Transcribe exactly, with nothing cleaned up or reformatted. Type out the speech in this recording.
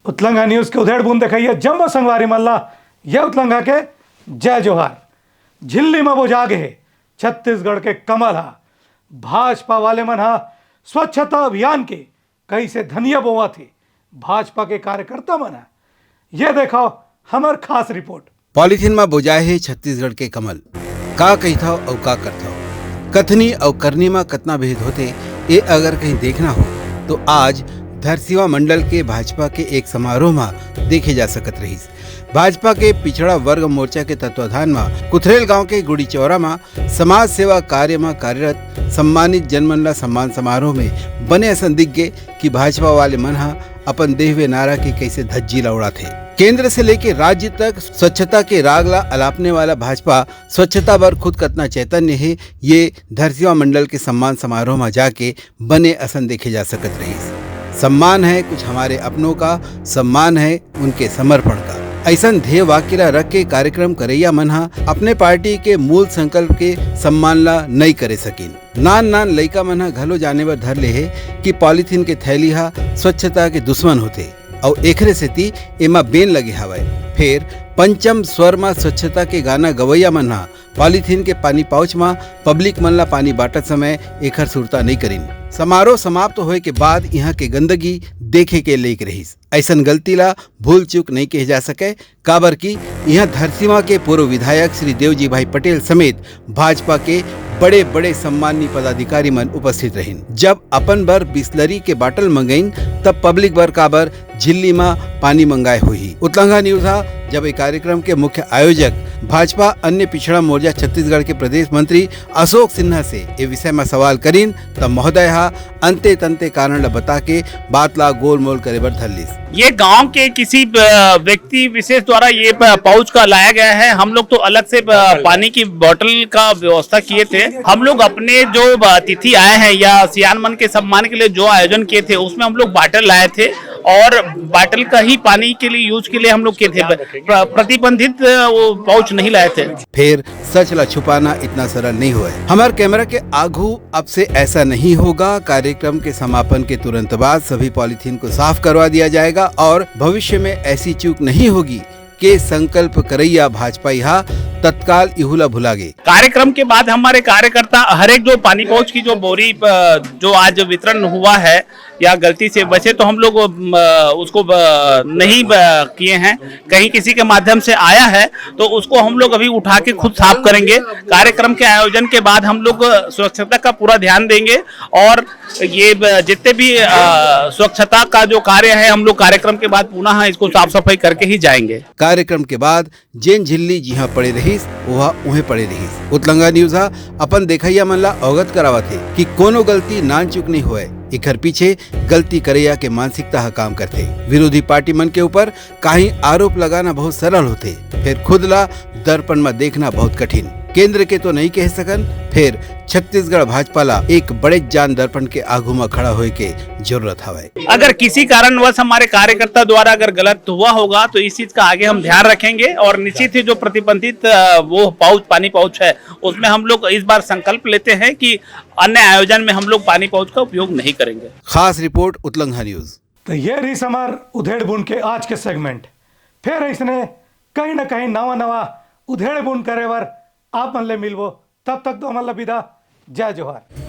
उतलंगा news के उधेड़ बुन देखइया जम्मो संगवारी मन ला ये उतलंगा के जय जोहार। झिल्ली म बोजा गे हे छत्तीसगढ़ के कमल हा। भाजपा वाले मन हा स्वच्छता अभियान के कइसे धनिया बोवत हे भाजपा के कार्यकर्ता मन हा। ये देखो हमर खास रिपोर्ट। पॉलीथीन म बोजाए हे छत्तीसगढ़ के कमल। का कहिथव अउ का करथव, कथनी अउ करनी म कतना भेद होथे, ये अगर कहीं देखना हो तो आज धरसीवा मंडल के भाजपा के एक समारोह म देखे जा सकत रहिस। भाजपा के पिछड़ा वर्ग मोर्चा के तत्वाधान म कुथरेल गांव के गुड़ी चौरा म समाज सेवा कार्य म कार्यरत सम्मानित जनमन ला सम्मान समारोह में बने असन दिख गे कि भाजपा वाले मन ह अपन देहवे नारा के कइसे धज्जी ला उड़ाथे। केंद्र से लेके राज्य तक स्वच्छता के राग ला अलापने वाला भाजपा स्वच्छता बर खुद कतना चैतन्य हे, ये धरसीवा मंडल के सम्मान समारोह म जाके बने असन देखे जा सकत रहिस। सम्मान है कुछ हमारे अपनों का, सम्मान है उनके समर्पण का, अइसन ध्येय वाक्य ला रख के कार्यक्रम करइया मन ह अपने पार्टी के मूल संकल्प के सम्मान ला नइ करे सकिन। नान नान लइका मन ह घलो जाने बर धर ले हे कि पॉलीथीन के थैली ह स्वच्छता के दुश्मन होथे अउ एकरे सेती एमा बेन लगे हवय। फेर पंचम स्वर म स्वच्छता के गाना गवइया मन ह पॉलीथीन के पानी पाउच म पब्लिक मन ला पानी बांटत समय एखर सुरता नइ करिन। समारोह समाप्त होए के बाद इहां के गंदगी देखे के लेक रहिस। अइसन गलती ला भूल चूक नइ कहे जा सके, काबर कि इहां धरसीवा के पूर्व विधायक श्री देवजी भाई पटेल समेत भाजपा के बड़े-बड़े सम्माननीय पदाधिकारी मन उपस्थित रहिन। जब अपन बर बिसलरी के बाटल मंगइन, तब पब्लिक बर काबर झिल्ली म पानी मंगाए होही। उतलंगा न्यूज हा जब ए कार्यक्रम के मुख्य आयोजक भाजपा अन्य पिछड़ा मोर्चा छत्तीसगढ़ के प्रदेश मंत्री अशोक सिन्हा से ए विषय म सवाल करिन, त महोदय हा अंते तंते कारण ल बता के बात ला गोलमोल करे बर धर लिस। ये गांव के किसी, अ, व्यक्ति विशेष द्वारा ये प-, पाउच का लाया गया है। हम लोग तो अलग से, अ, पानी की बोतल का व्यवस्था किए थे। हम लोग अपने जो, अ, अतिथि आए हैं या सियान मन के सम्मान के लिए जो आयोजन किए थे, उसमें हम लोग बाटल लाए थे और बाटल का ही पानी के लिए यूज के लिए हम लोग किए थे। प्र-, प्रतिबंधित, अ, वो पाउच नहीं लाए थे। फेर सच ला छुपाना इतना सरल नहीं होय। हमर कैमरा के आघू अब से ऐसा नहीं होगा। कार्यक्रम के समापन के तुरंत बाद सभी पॉलीथीन को साफ करवा दिया जाएगा और भविष्य में ऐसी चूक नहीं होगी कि संकल्प करैया भाजपाई हा तत्काल इहू ला भुला गे। कार्यक्रम के बाद हमारे कार्यकर्ता हर एक जो पानी पाउच की जो बोरी, अ, जो आज वितरण हुआ है या गलती से बचे तो हम लोग, अ, उसको, अ, नहीं, अ, किए हैं, कहीं किसी के माध्यम से आया है तो उसको हम लोग अभी उठा के खुद साफ करेंगे। कार्यक्रम के आयोजन के बाद हम लोग स्वच्छता का पूरा ध्यान देंगे और ये ब-, जितने भी, अ, स्वच्छता का जो कार्य है हम लोग कार्यक्रम के बाद पुनः इसको साफ सफाई करके ही जाएंगे। कार्यक्रम के बाद जेन झिल्ली जिहां पड़े रहिस, ओहा उहें पड़े रहिस। उतलंगा न्यूज हा अपन देखइया मन ला अवगत करावत हे कि कोनो गलती नान चुक नहीं होय, एखर पीछे गलती करैया के मानसिकता हा काम करथे। विरोधी पार्टी मन के ऊपर काहीं आरोप लगाना बहुत सरल होथे, फेर खुद ला दर्पण म देखना बहुत कठिन। केंद्र के तो नहीं कह सकन, फेर छत्तीसगढ़ भाजपा ला एक बड़े जान दर्पण के आगू म खड़ा होए के जरूरत हवय। अगर किसी कारणवश हमारे कार्यकर्ता द्वारा अगर गलत हुआ होगा तो इस चीज का आगे हम ध्यान रखेंगे और निश्चित ही जो प्रतिबंधित, अ, वो पाउच, पानी पाउच है, उसमें हम लोग इस बार संकल्प लेते हैं कि अन्य आयोजन में हम लोग पानी पाउच का उपयोग नहीं करेंगे। खास रिपोर्ट उतलंगा न्यूज। तो ये रहिस हमर उधेड़ बुन के आज के सेगमेंट। फेर अइसने कहीं ना कहीं नवा नवा उधेड़ बुन करे बर आप मन ले मिलबो। तब तक तो हमन ला विदा, जय जोहार।